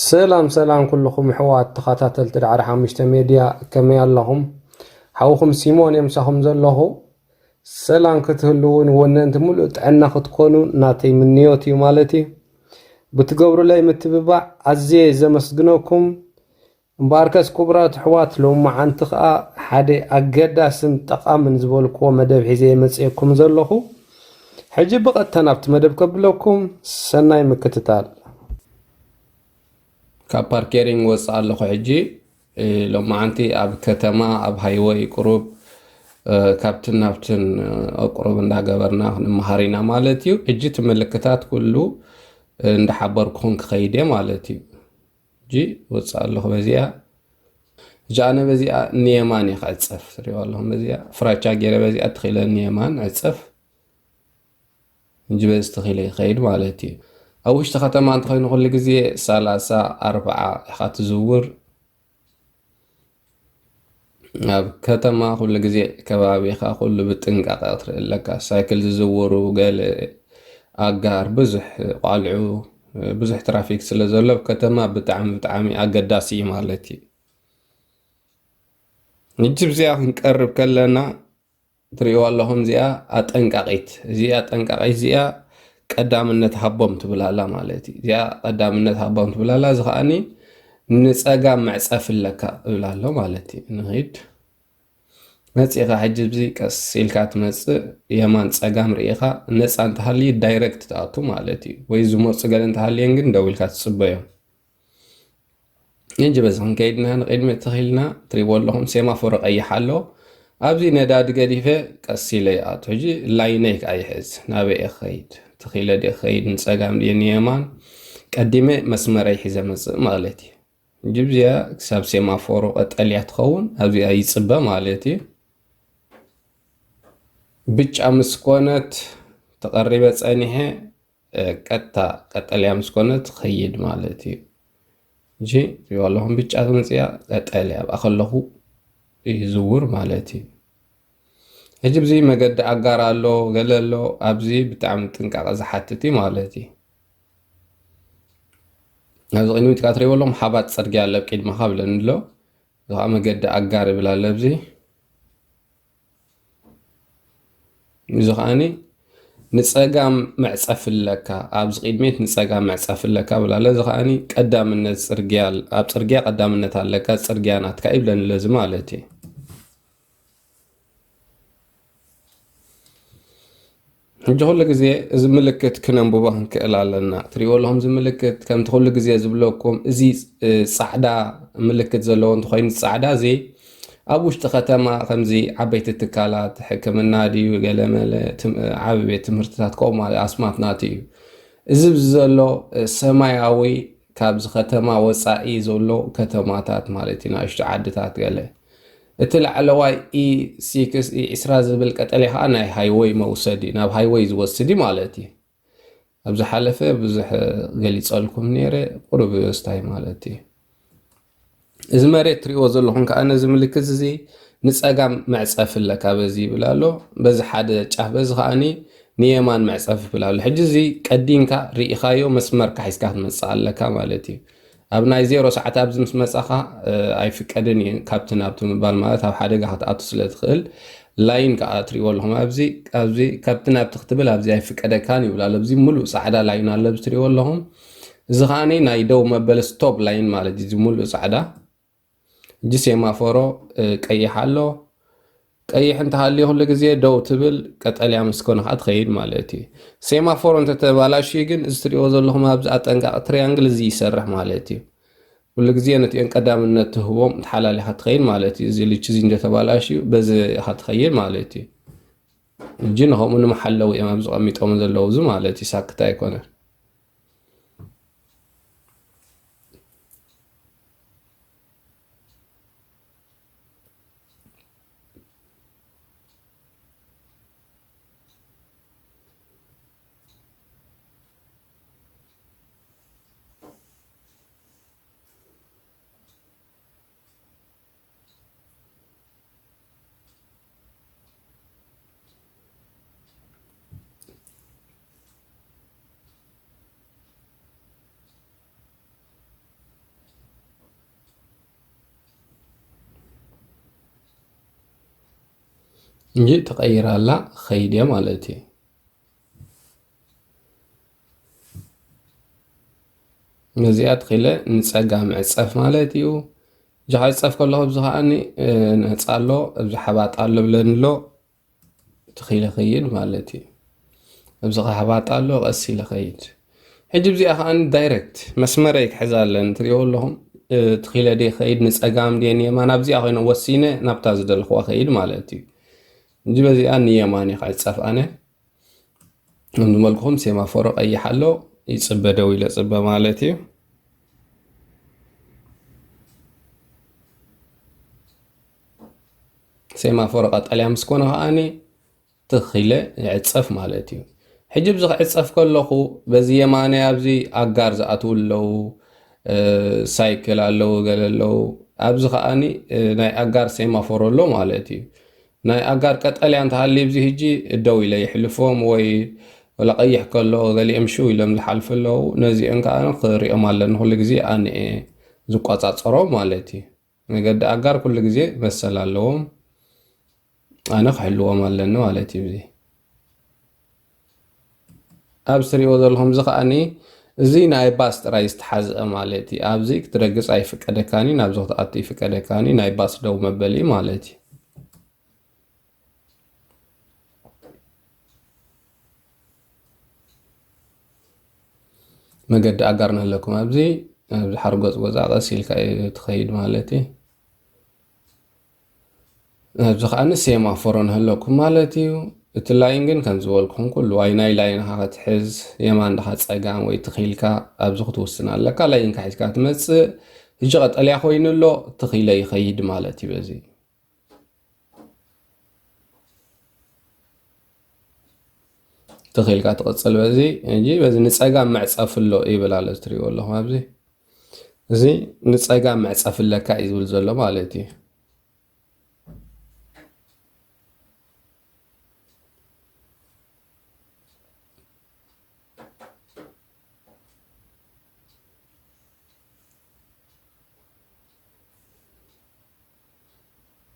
ሰላም ሰላም ኩልኹም ኣሕዋት ተኸታተልቲ ዳዕሮ ሓሙሽተ ሜድያ፣ ከመይ ኣለኹም? ሓውኹም ሲሞን እየ ምሳኹም ዘለኹ። ሰላም ክትህልዉ፣ ንወነንቲ ምሉእ ጥዕና ክትኮኑ ናተይ ምንዮት እዩ ማለት እዩ። ብትገብሩለይ ምትብባዕ ኣዝየ ዘመስግነኩም። እምበኣርከስ ክቡራት ኣሕዋት፣ ሎማዓንቲ ኸኣ ሓደ ኣገዳስን ጠቓምን ዝበልክዎ መደብ ሒዘ እየ መጺኤኩም ዘለኹ። ሕጂ ብቐጥታ ናብቲ መደብ ከብለኩም፣ ሰናይ ምክትታል። ካብ ፓርኬሪንግ ወፅእ ኣለኹ። ሕጂ እ፣ ሎማዓንቲ ኣብ ከተማ፣ ኣብ ሃይወይ ቁሩብ እ፣ ካብትን ናብትን እ፣ ቁሩብ እንዳገበርና ክንመሃር ኢና ማለት እዩ። ሕጂ እቲ ምልክታት ኩሉ እ፣ እንዳሓበርኩኹም ክኸይድ እየ ማለት እዩ። ሕጂ ወፅእ ኣለኹ በዚኣ። ሕጂ ኣነ በዚኣ ንየማን እየ ክዕፀፍ፣ ትሪኦ ኣለኹም። በዚኣ ፍራቻ ገይረ በዚኣ ትኽኢለ ንየማን ዕፀፍ። እንጂ በዚ ተኺለ ይኸይድ ማለት እዩ። ኣብ ውሽጢ ከተማ እንተኾይኑ ኩሉ ግዜ ሰላሳ ኣርብዓ ኢኻ ትዝውር። ኣብ ከተማ ኩሉ ግዜ ከባቢኻ ኩሉ ብጥንቃቐ ክትርኢ ኣለካ። ሳይክል ዝዝውሩ፣ ገለ ኣጋር፣ ብዙሕ ቆልዑ፣ ብዙሕ ትራፊክ ስለ ዘሎ ኣብ ከተማ ብጣዕሚ ብጣዕሚ ኣገዳሲ እዩ ማለት እዩ። ሕጂ ብዚኣ ክንቀርብ ከለና ትሪእዋ ኣለኹም፣ እዚኣ ኣጠንቃቒት፣ እዚኣ ኣጠንቃቒት፣ እዚኣ ቀዳምነት ሃቦም ትብል ኣላ ማለት እዩ። እዚኣ ቀዳምነት ሃቦም ትብል ኣላ፣ እዚ ከዓኒ ንጸጋም መዕጸፊ ኣለካ እብል ኣሎ ማለት እዩ። ንኺድ መጺኻ ሕጂ እዚ ቀስ ኢልካ ትመጽእ፣ የማን ጸጋም ርኢኻ ነጻ እንተሃልዩ ዳይረክት ትኣቱ ማለት እዩ። ወይ ዝመጹ ገለ እንተሃልየን ግን ደው ኢልካ ትጽበዮም። እንጂ በዚ ክንከይድና ንቕድሚት ተኺልና ትሪእዎ ኣለኹም፣ ሴማፎሮ ቀይሕ ኣሎ። ኣብዚ ነዳዲ ገዲፈ ቀስ ኢለ ይኣቱ። ሕጂ ላይነይ ከዓ ይሕዝ። ናበይ እየ ክኸይድ? ተኺለ ድየ ክኸይድ? ንጸጋም ድየ ንየማን? ቀዲመ መስመረይ ሒዘ መጽእ ማለት እዩ። ሕጂ ብዚኣ ክሳብ ሴማፎሮ ቀጠልያ ትኸውን ኣብዚኣ ይጽበ ማለት እዩ። ብጫ ምስ ኮነት ተቐሪበ ጸኒሐ፣ እ፣ ቀጥታ ቀጠልያ ምስ ኮነት ትኸይድ ማለት እዩ። እሺ፣ ትሪእዎ ኣለኹም ብጫ ትመጽእ እያ፣ ቀጠልያ ኣብኣ ከለኹ ይዝውር ማለት እዩ። ሕጂ ብዚ መገዲ ኣጋር ኣሎ፣ ገለ ኣሎ፣ ኣብዚ ብጣዕሚ ጥንቃቐ ዝሓትት እዩ ማለት እዩ። ኣብዚ ቅድሚት ከኣ ትሪእዎ ኣለኹም ሓባት ጽርግያ ኣሎ ኣብ ቅድመኻ ብለኒ ኣሎ። እዚ ከኣ መገዲ ኣጋር ይብል ኣሎ ኣብዚ። እዚ ከኣኒ ንጸጋም መዕጸፊ ኣለካ፣ ኣብዚ ቅድሚት ንጸጋም መዕጸፊ ኣለካ ብላ ኣለ። እዚ ከኣኒ ቀዳምነት ጽርግያ፣ ኣብ ጽርግያ ቀዳምነት ኣለካ፣ ጽርግያ ናትካ ይብለኒ ኣሎ እዚ ማለት እዩ። ሕጂ ኩሉ ግዜ እዚ ምልክት ክነንብቦ ክንክእል ኣለና። ትሪእዎ ኣለኹም፣ እዚ ምልክት ከምቲ ኩሉ ግዜ ዝብለኩም፣ እዚ፣ እ፣ ጻዕዳ ምልክት ዘለዎ እንተኾይኑ፣ ጻዕዳ እዚ ኣብ ውሽጢ ከተማ ከምዚ ዓበይቲ ትካላት ሕክምና ድዩ፣ ገለመለ ትም-፣ ዓቢ ቤት ትምህርትታት፣ ከምኡ ማለት ኣስማት ናቱ እዩ። እዚ ኣብዚ ዘሎ፣ እ፣ ሰማያዊ ካብዚ ከተማ ወጻኢ ዘሎ ከተማታት ማለት እዩ፣ ንኣሽቱ ዓድታት ገለ። እቲ ላዕለዋይ ኢ ሲክስ፣ ኢ ዕስራ ዝብል ቀጠልያ ከኣ ናይ ሃይወይ መውሰዲ፣ ናብ ሃይወይ ዝወስድ እዩ ማለት እዩ። ኣብ ዝሓለፈ ብዙሕ ገሊጸልኩም ነይረ፣ ቁሩብ ስታይ ማለት እዩ። እዚ መሬት ትሪእዎ ዘለኹም ከኣ ነዚ ምልክት እዚ ንጸጋም መዕጸፊ ኣለካ በዚ ይብል ኣሎ። በዚ ሓደ ጫፍ በዚ ከኣኒ ንየማን መዕጸፊ ይብል ኣሎ። ሕጂ እዚ ቀዲምካ ርኢኻዮ መስመርካ ሒዝካ ክትመጽእ ኣለካ ማለት እዩ። ኣብ ናይ ዜሮ ሰዓት ኣብዚ ምስ መጻኻ፣ እ፣ ኣይፍቀድን እዩ ካብቲ ናብቲ ምባል፣ ማለት ኣብ ሓደጋ ክትኣቱ ስለ ትኽእል። ላይን ከኣ ትሪእዎ ኣለኹም ኣብዚ፣ ኣብዚ ካብቲ ናብቲ ክትብል ኣብዚ ኣይፍቀደካን ይብል ኣሎ። ኣብዚ ሙሉእ ጻዕዳ ላይን ኣሎ ኣብዚ ትሪእዎ ኣለኹም። እዚ ከኣኒ ናይ ደው መበሊ ስቶፕ ላይን ማለት እዩ። እዚ ሙሉእ ጻዕዳ ሕጂ ሴማፎሮ፣ እ፣ ቀይሕ ኣሎ። ቀይሕ እንተሃልዩ ኩሉ ግዜ ደው ትብል፣ ቀጠልያ ምስ ኮነ ከኣ ትኸይድ ማለት እዩ። ሴማፎሮ እንተተባላሽዩ ግን እዚ ትሪእዎ ዘለኹም ኣብዚ ኣጠንቃቂ ትሪያንግል እዚ ይሰርሕ ማለት እዩ። ኩሉ ግዜ ነቲኦን ቀዳምነት ትህቦም፣ ተሓላሊኻ ትኸይድ ማለት እዩ። እዚ ልቺ እዚ እንተተባላሽዩ በዚ ኢኻ ትኸይድ ማለት እዩ። ሕጂ ንኸምኡ ንመሓለዊ እዮም ኣብዚ ቀሚጦም ዘለዉ እዚ ማለት እዩ። ሳክት ኣይኮነን። እንጂ ተቐይራ ኣላ፣ ኸይድ እየ ማለት እዩ። ነዚኣ ትኺለ ንጸጋም ዕጸፍ ማለት እዩ። እጃ ክዕጸፍ ከለኹ፣ ኣብዚ ከኣኒ፣ እ፣ ነጻ ኣሎ፣ ኣብዚ ሓባጥ ኣሎ ብለኒ ኣሎ። ትኺለ ኸይድ ማለት እዩ። ኣብዚ ኸ ሓባጥ ኣሎ፣ ቀስ ኢለ ኸይድ። ሕጂ እዚኣ ከኣኒ ዳይሬክት መስመረይ ክሕዛ ኣለኒ። ትሪእዎ ኣለኹም፣ እ፣ ትኺለ ድየ ኸይድ፣ ንጸጋም ድየ ንየማን፣ ኣብዚኣ ኮይነ ወሲነ ናብታ ዝደልኽዋ ኸይድ ማለት እዩ። እንጂ በዚኣ ንየማን እየ ክዕጸፍ ኣነ። ከም ዝበልኩኹም ሴማፎሮ ቀይሕ ኣሎ፣ ይጽበ፣ ደው ኢለ ጽበ ማለት እዩ። ሴማፎሮ ቀጠልያ ምስ ኮነ ከኣኒ ትኽ ኢለ ይዕጸፍ ማለት እዩ። ሕጂ ኣብዚ ክዕጸፍ ከለኹ በዚ የማናይ ኣብዚ ኣጋር ዝኣትዉ ኣለዉ፣ እ፣ ሳይክል ኣለዉ፣ ገለ ኣለዉ። ኣብዚ ከኣኒ፣ እ፣ ናይ ኣጋር ሴማፎሮ ኣሎ ማለት እዩ። ናይ ኣጋር ቀጠልያ እንተሃልዩ ኣብዚ ሕጂ ደው ኢለ ይሕልፎም ወይ ወላ ቀይሕ ከሎ ገሊኦም ሽው ኢሎም ዝሓልፉ ኣለዉ። ነዚኦም ከኣ ክሪኦም ኣለኒ፣ ኩሉ ግዜ ኣነ እየ ዝቆጻጸሮም ማለት እዩ። መገዲ ኣጋር ኩሉ ግዜ መሰል ኣለዎም፣ ኣነ ክሕልዎም ኣለኒ ማለት እዩ። እዚ ኣብዚ ትሪእዎ ዘለኹም እዚ ከኣኒ፣ እዚ ናይ ባስ ጥራይ ዝተሓዝአ ማለት እዩ። ኣብዚ ክትረግጽ ኣይፍቀደካን እዩ፣ ናብዚ ክትኣቱ ይፍቀደካን እዩ፣ ናይ ባስ ደው መበሊ ማለት እዩ። መገዲ ኣጋር ንህለኩም ኣብዚ፣ ኣብዚ ሓርጎጽ ጎጻ ቀስ ኢልካ እዩ ትኸይድ ማለት እዩ። ኣብዚ ከኣ ሴማፎሮ ንህለኩም ማለት እዩ። እቲ ላይን ግን ከም ዝበልኩኹም ኩሉ ዋይ ናይ ላይንኻ ክትሕዝ፣ የማን ድኻ ጸጋም ወይ ትኺልካ ኣብዚ ክትውስን ኣለካ። ላይንካ ሒዝካ ትመጽእ። ሕጂ ቀጠልያ ኮይኑ ኣሎ፣ ትኺለ ይኸይድ ማለት እዩ በዚ። ትኺልካ ትቕጽል በዚ። ሕጂ በዚ ንጸጋም መዕጸፊ ኣሎ ይብል ኣሎ፣ እዚ ትሪእዎ ኣለኹም ኣብዚ። እዚ ንጸጋም መዕጸፊ ኣለካ እዩ ዝብል ዘሎ ማለት እዩ።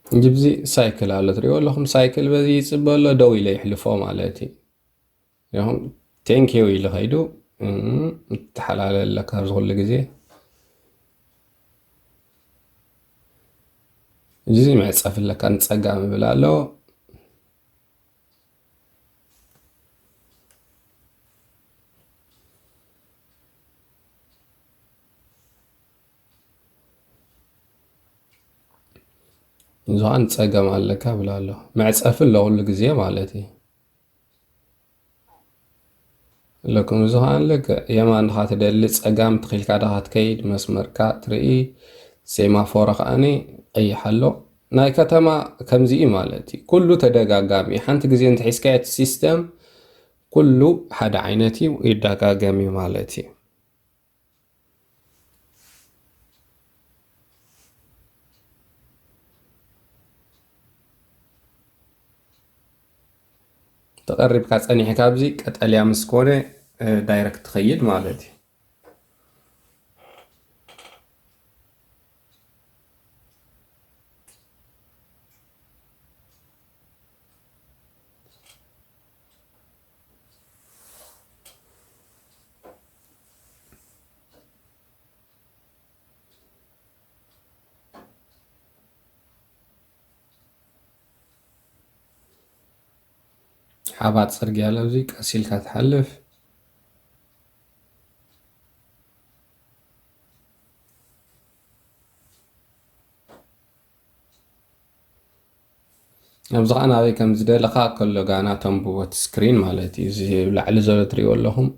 እንጂ ብዚ ሳይክል ኣሎ ትሪእዎ ኣለኹም፣ ሳይክል በዚ ይጽበ ኣሎ፣ ደው ኢለ ይሕልፎ ማለት እዩ። ይኹን ቴንኪዩ ኢሉ ኸይዱ፣ እም፣ ይተሓላለ ኣለካ ኣብዚ ኩሉ ግዜ። እዚ መዕጸፊ ኣለካ ንጸጋም ይብል ኣሎ። እዚ ኸዓ ንጸጋም ኣለካ ይብል ኣሎ። መዕጸፊ ኣሎ ኩሉ ግዜ ማለት እዩ። ኣለኩም። እዚ ኸዓ ልክዕ የማን ድኻ ትደሊ፣ ጸጋም ትኺልካ ድኻ ትከይድ፣ መስመርካ ትርኢ፣ ሴማፎሮ ኸኣኒ ቀይሕ ኣሎ። ናይ ከተማ ከምዚ እዩ ማለት እዩ። ኩሉ ተደጋጋሚ እዩ። ሓንቲ ግዜ እንተሒዝካዮ እቲ ሲስተም ኩሉ ሓደ ዓይነት እዩ፣ ይደጋገም እዩ ማለት እዩ። ተቐሪብካ ጸኒሕካ ኣብዚ ቀጠልያ ምስ ኮነ፣ እ፣ ዳይረክት ትኸይድ ማለት እዩ። ሓባጥ ጽርግያ ኣሎ፣ ኣብዚ ቀስ ኢልካ ትሓልፍ። ኣብዚ ኸዓ ናበይ ከም ዝደለኻ ከሎ ጋና ተንብቦ እቲ ስክሪን ማለት እዩ። እዚ ኣብ ላዕሊ ዘሎ ትሪእዎ ኣለኹም።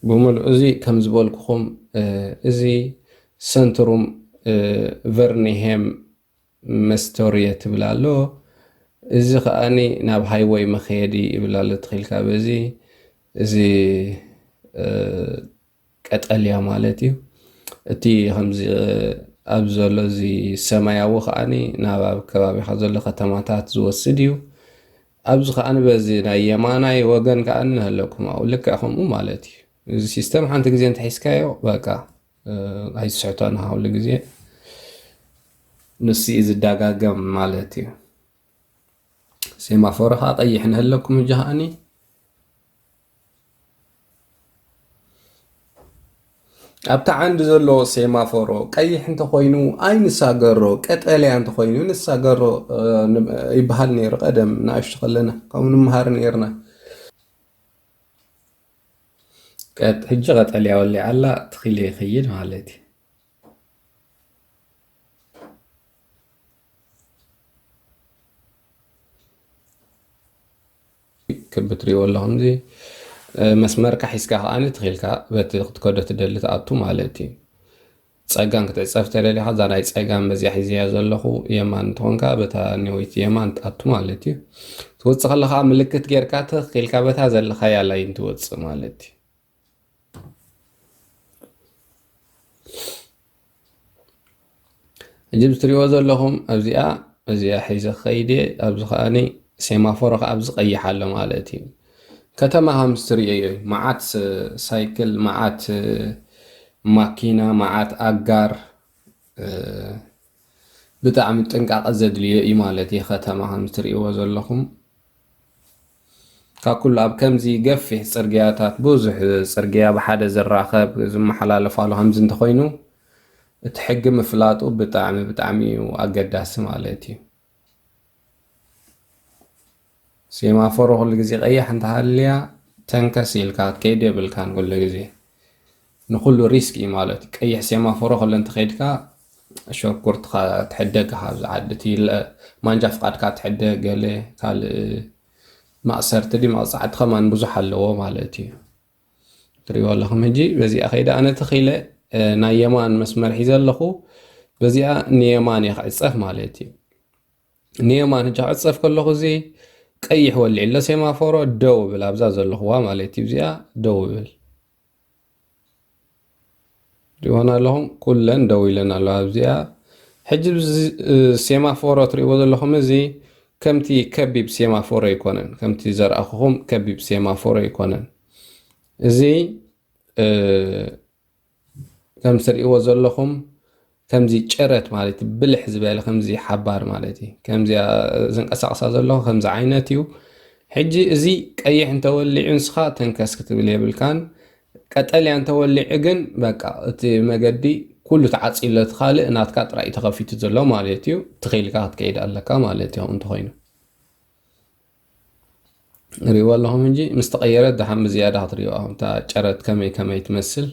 ብምሉእ እዚ ከም ዝበልኩኹም፣ እ፣ እዚ ሰንትሩም፣ እ፣ ቨርኒሄም መስቶርየ ትብል ኣሎ። እዚ ኸኣኒ ናብ ሃይወይ መኸየዲ ይብል ኣሎ። ትኺልካ በዚ፣ እዚ፣ እ፣ ቀጠልያ ማለት እዩ። እቲ ከምዚ፣ እ፣ ኣብ ዘሎ እዚ ሰማያዊ ኸኣኒ ናብ ኣብ ከባቢኻ ዘሎ ከተማታት ዝወስድ እዩ። ኣብዚ ኸኣኒ በዚ ናይ የማናይ ወገን ከኣኒ ንህለኩም ኣብኡ ልክዕ ከምኡ ማለት እዩ። እዚ ሲስተም ሓንቲ ግዜ እንተሒዝካዮ በቃ፣ እ፣ ኣይትስሕቶን ኢኻ ኩሉ ግዜ። ንሱ እዩ ዝደጋገም ማለት እዩ። ሴማፎሮ ከዓ ቀይሕ ንህለኩም። እጃ ከዓኒ ኣብቲ ዓንዲ ዘሎ ሴማፎሮ ቀይሕ እንተኮይኑ ኣይንሳገሮ፣ ቀጠልያ እንተኮይኑ ንሳገሮ፣ እ፣ ን-፣ ይበሃል ነይሩ። ቀደም ንኣሽቱ ከለና ከምኡ ንምሃር ነይርና። ቀጥ-፣ ሕጂ ቀጠልያ ወሊዓ ኣላ፣ ትኺለ ይኸይድ ማለት እዩ። ክቢ ትሪእዎ ኣለኹም፣ እዚ፣ እ፣ መስመርካ ሒዝካ ከኣ ትኺልካ በቲ ክትከዶ ትደሊ ትኣቱ ማለት እዩ። ጸጋም ክትዕጸፍ ተደሊኻ፣ እዛ ናይ ጸጋም በዚኣ ሒዘያ ዘለኹ የማን እንትኾንካ፣ በታ ነዊት የማን ትኣቱ ማለት እዩ። ትወጽእ ከለኻ ምልክት ጌርካ ትኽ ኢልካ በታ ዘለኻያ ላይን ትወጽእ ማለት እዩ። ሕጂ ትሪእዎ ዘለኹም ኣብዚኣ፣ እዚኣ ሒዘ ክኸይድ እየ። ኣብዚ ከኣኒ ሴማፎሮ ከኣ ኣብዚ ቀይሕ ኣሎ ማለት እዩ። ከተማ ከም ትሪኦ እዩ። መዓት ስ-፣ ሳይክል፣ መዓት፣ እ፣ ማኪና፣ መዓት ኣጋር፣ እ፣ ብጣዕሚ ጥንቃቐ ዘድልዮ እዩ ማለት እዩ። ከተማ ከም ትሪእዎ ዘለኹም ካብ ኩሉ ኣብ ከምዚ ገፊሕ ጽርግያታት፣ ብዙሕ ጽርግያ ብሓደ ዝራኸብ፣ ዝመሓላለፋሉ ከምዚ እንተኾይኑ፣ እቲ ሕጊ ምፍላጡ ብጣዕሚ፣ ብጣዕሚ እዩ ኣገዳሲ ማለት እዩ። ሴማፎሮ ኩሉ ግዜ ቀያሕ እንተሃልያ፣ ተንከስ ኢልካ ክትከይድ የብልካን። ኩሉ ግዜ ንኩሉ ሪስክ እዩ ማለት እዩ። ቀይሕ ሴማፎሮ ኩሉ እንተኸይድካ፣ ሸኩርትኻ ትሕደግ፣ ካብዚ ዓዲ እቲ ለ-፣ ማንጃ ፍቃድካ ትሕደግ፣ ገለ ካልእ ማእሰርቲ ድዩ መቕጻዕቲ ከማን ብዙሕ ኣለዎ ማለት እዩ። ትሪእዎ ኣለኹም። ሕጂ በዚኣ ከይደ ኣነ ተኺለ፣ እ፣ ናይ የማን መስመር ሒዘ ኣለኹ። በዚኣ ንየማን እየ ክዕጸፍ ማለት እዩ። ንየማን ሕጂ ክዕጸፍ ከለኹ እዚ ቀይሕ ወሊዕ ኣሎ ሴማፎሮ፣ ደው እብል ኣብዛ ዘለኹዋ ማለት እዩ። እዚኣ ደው እብል። ትሪእወን ኣለኹም፣ ኩለን ደው ኢለን ኣለዋ። ኣብዚኣ ሕጂ እዚ፣ እ፣ ሴማፎሮ ትሪእዎ ዘለኹም፣ እዚ ከምቲ ከቢብ ሴማፎሮ ኣይኮነን፣ ከምቲ ዘርኣኹኹም ከቢብ ሴማፎሮ ኣይኮነን። እዚ፣ እ፣ ከም ትሪእዎ ዘለኹም ከምዚ ጨረት ማለት እዩ፣ ብልሕ ዝበለ ከምዚ ሓባር ማለት እዩ። ከምዚኣ ዝንቀሳቐሳ ዘለኹ ከምዚ ዓይነት እዩ። ሕጂ እዚ ቀይሕ እንተወሊዑ ንስኻ ተንከስ ክትብል የብልካን። ቀጠልያ እንተወሊዑ ግን በቃ እቲ መገዲ ኩሉ ተዓጽዩ ኣሎ፣ እቲ ካልእ ናትካ ጥራይ እዩ ተኸፊቱ ዘሎ ማለት እዩ። ትኺልካ ክትከይድ ኣለካ ማለት እዩ። ከምኡ እንተኾይኑ ሪእዎ ኣለኹም እንጂ ምስ ተቐየረት ደሓን ብዝያዳ ክትሪኦ፣ እታ ጨረት ከመይ ከመይ ትመስል።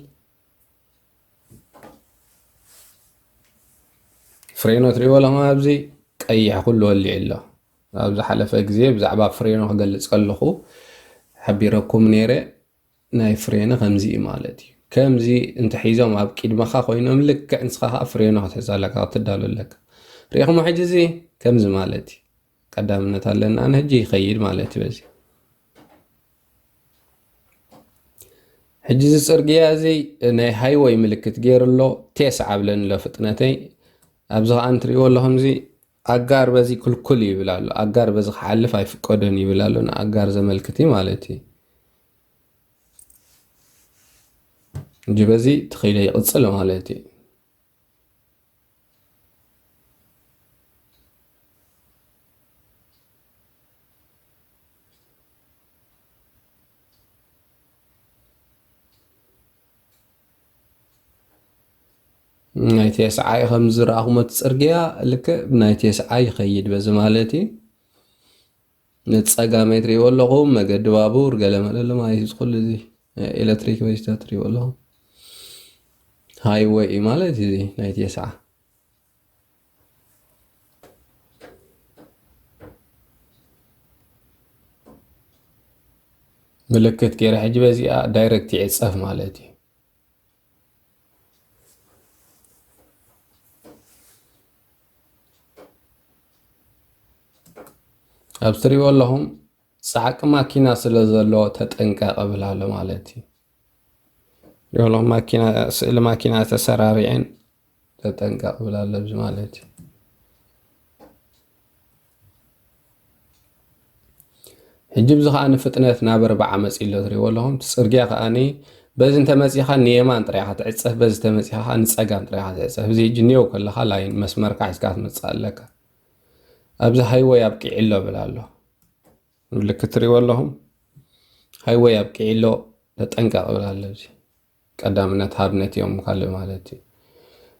ፍሬኖ ትሪእዎ ኣለኹም፣ ኣብዚ ቀይሕ ኩሉ ወሊዑ ኣሎ። ኣብ ዝሓለፈ ግዜ ብዛዕባ ፍሬኖ ክገልጽ ከለኹ ሓቢረኩም ነይረ። ናይ ፍሬኖ ከምዚ እዩ ማለት እዩ። ከምዚ እንተሒዞም ኣብ ቅድመኻ ኮይኖም ልክዕ ንስኻ ኸዓ ፍሬኖ ክትሕዝ ኣለካ፣ ክትዳሎ ኣለካ። ሪኢኹሞ ሕጂ እዚ ከምዚ ማለት እዩ። ቀዳምነት ኣለና፣ ኣነ ሕጂ ይኸይድ ማለት እዩ። በዚ ሕጂ እዚ ጽርግያ እዚ ናይ ሃይወይ ምልክት ገይሩ ኣሎ፣ ቴስዓ ብለኒ ኣሎ ፍጥነተይ። ኣብዚ ኸዓ እንትሪእዎ ኣለኹም እዚ ኣጋር በዚ ክልኩል ይብል ኣሎ። ኣጋር በዚ ክሓልፍ ኣይፍቀዶን ይብል ኣሎ። ንኣጋር ዘመልክት እዩ ማለት እዩ። ሕጂ በዚ ተኺለ ይቕጽል ማለት እዩ። ናይ ቴስዓ እዩ ከም ዝረኣኹሞ እቲ ጽርግያ ልክዕ ናይ ቴስዓ ይኸይድ በዚ ማለት እዩ። ነቲ ጸጋመይ ትሪእዎ ኣለኹም፣ መገዲ ባቡር፣ ገለ መለ ኣሎ ማለት እዩ። እዚ ኩሉ እዚ ኤሌክትሪክ በዚታት ትሪእዎ ኣለኹም። ሃይወይ እዩ ማለት እዩ እዚ ናይ ቴስዓ። ምልክት ገይረ ሕጂ በዚኣ ዳይሬክት ይዕጸፍ ማለት እዩ። ኣብ ትሪእዎ ኣለኹም ጻዕቂ ማኪና ስለ ዘሎ ተጠንቀቕ እብል ኣሎ ማለት እዩ። ይኸሎ ማኪና፣ ስእሊ ማኪና ተሰራሪዐን ተጠንቀቕ እብል ኣሎ ኣብዚ ማለት እዩ። ሕጂ ብዚ ከኣ ንፍጥነት ናብ ኣርባዓ መጺእ ኣሎ ትሪእዎ ኣለኹም። እቲ ጽርግያ ከኣኒ በዚ እንተመጺኻ ንየማን ጥራይ ኢኻ ትዕጸፍ፣ በዚ ተመጺኻ ከኣ ንጸጋም ጥራይ ኢኻ ትዕጸፍ። እዚ ሕጂ ኔው ከለኻ ላይን መስመርካ ሒዝካ ክትመጽእ ኣለካ። ኣብዚ ሃይወይ ኣብቂዑ ኣሎ እብል ኣሎ። ምልክት ትሪእዎ ኣለኹም። ሃይወይ ኣብቂዑ ኣሎ፣ ተጠንቀቕ ይብል ኣሎ። እዚ ቀዳምነት ሃብ ነቲኦም ካልእ ማለት እዩ።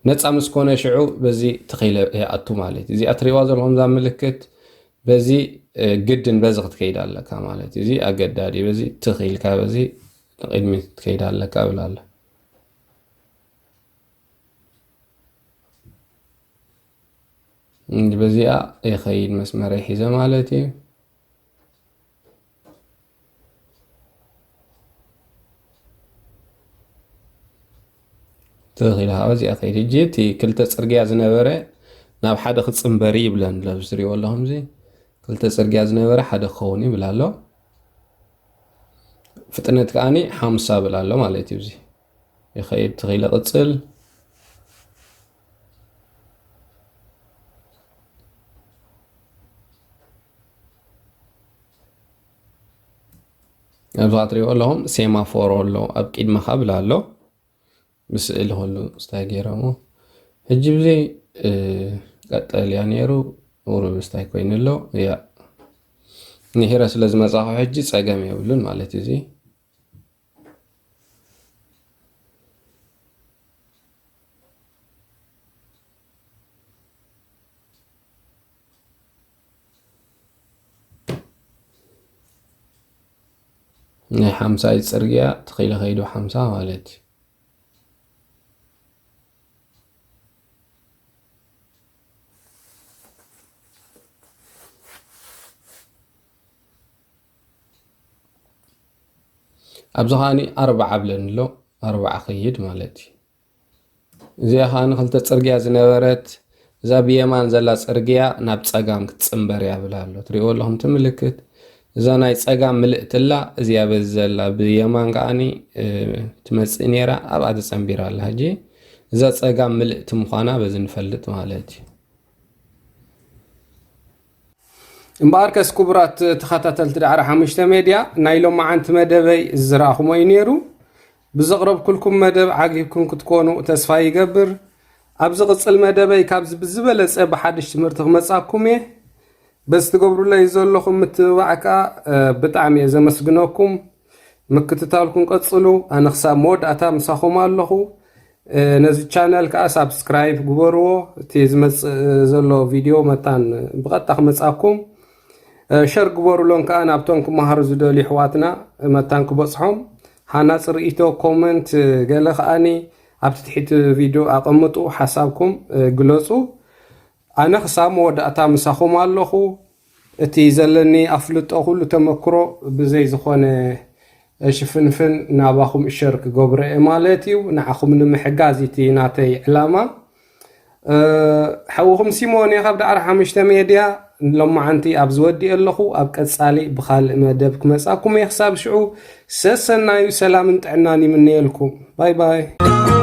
ነፃ ምስ ኮነ ሽዑ በዚ ትኺለ ይኣቱ ማለት እዩ። እዚኣ ትሪእዋ ዘለኹም እዛ ምልክት በዚ፣ እ፣ ግድን በዚ ክትከይድ ኣለካ ማለት እዩ። እዚ ኣገዳዲ እዩ። በዚ ትኺልካ በዚ ንቕድሚት ክትከይድ ኣለካ ይብል ኣሎ። እንዲ በዚኣ ይኸይድ መስመረይ ሒዘ ማለት እዩ። ትኽእል፣ ካብ እዚኣ ከይድ። ሕጂ እቲ ክልተ ጽርግያ ዝነበረ ናብ ሓደ ክጽንበር ይብለን ኣሎ። ኣብዚ ትሪእዎ ኣለኹም፣ እዚ ክልተ ጽርግያ ዝነበረ ሓደ ክኸውን ይብል ኣሎ። ፍጥነት ከኣኒ ሓምሳ ይብል ኣሎ ማለት እዩ። እዚ ይኸይድ፣ ትኽእል፣ ይቕጽል። ኣብዚ ትሪእዎ ኣለኹም ሴማፎር ኣሎ፣ ኣብ ቅድመኻ ይብል ኣሎ። ብስእሊ ኩሉ ስታይ ገይሮሞ። ሕጂ ብዚ፣ እ፣ ቀጠልያ ነይሩ፣ ቁሩብ ስታይ ኮይኑ ኣሎ። ያ፣ ንሂረ ስለ ዝመጻኹ ሕጂ ጸገም የብሉን ማለት እዩ። እዚ ናይ ሓምሳ እዩ ጽርግያ፣ ተኺለ ከይዱ ሓምሳ ማለት እዩ። ኣብዚ ኸኣኒ ኣርባዓ ብለን ኣሎ፣ ኣርባዓ ኸይድ ማለት እዩ። እዚኣ ኸኣ ንክልተ ጽርግያ ዝነበረት፣ እዛ ብየማን ዘላ ጽርግያ ናብ ጸጋም ክትጽንበር እያ ብላ ኣሎ። ትሪእዎ ኣለኹም እቲ ምልክት? እዛ ናይ ጸጋም ምልእቲ ኣላ፣ እዚኣ በዚ ዘላ ብየማን ከኣኒ፣ እ፣ ትመጽእ ነይራ፣ ኣብኣ ተጸንቢራ ኣላ። ሕጂ እዛ ጸጋም ምልእቲ ምዃና በዚ ንፈልጥ ማለት እዩ። እምበኣርከስ ክቡራት ተኸታተልቲ ዳዕሮ ሓሙሽተ ሜድያ፣ ናይ ሎማዓንቲ መደበይ ዝረኣኹሞ እዩ ነይሩ። ብዘቕረብኩልኩም መደብ ዓጊብኩም ክትኮኑ ተስፋ ይገብር። ኣብ ዝቕጽል መደበይ ካብዚ ብዝበለጸ ብሓድሽ ትምህርቲ ክመጻኩም እየ። በዚ ትገብሩለይ ዘለኹም ምትብባዕ ከኣ፣ እ፣ ብጣዕሚ እየ ዘመስግነኩም። ምክትታልኩም ቀጽሉ። ኣነ ክሳብ መወዳእታ ምሳኹም ኣለኹ። እ፣ ነዚ ቻነል ከኣ ሳብስክራይብ ግበርዎ። እቲ ዝመጽእ ዘሎ ቪድዮ መታን ብቐጥታ ክመጻኩም። እ፣ ሸር ግበሩሎም ከኣ ናብቶም ክመሃሩ ዝደልዩ ኣሕዋትና መታን ክበጽሖም። ሃናጺ ርእይቶ፣ ኮመንት፣ ገለ ከኣኒ ኣብ ትሕቲ ቪድዮ ኣቐምጡ፣ ሓሳብኩም፣ እ፣ ግለጹ። ኣነ ክሳብ መወዳእታ ምሳኹም ኣለኹ። እቲ ዘለኒ ኣፍልጦ ኩሉ ተመክሮ ብዘይ ዝኾነ ሽፍንፍን ናባኹም ሸር ክገብሮ እየ ማለት እዩ። ንዓኹም ንምሕጋዝ እቲ ናተይ ዕላማ። እ፣ ሓውኹም ሲሞን እየ ካብ ዳዕሮ ሓሙሽተ ሜድያ። ሎማዓንቲ ኣብዚ ወዲኤ ኣለኹ። ኣብ ቀጻሊ ብኻልእ መደብ ክመጻኩም እየ። ክሳብ ሽዑ ሰሰናዩ ሰላምን ጥዕናን ይምነየልኩም። ባይ ባይ።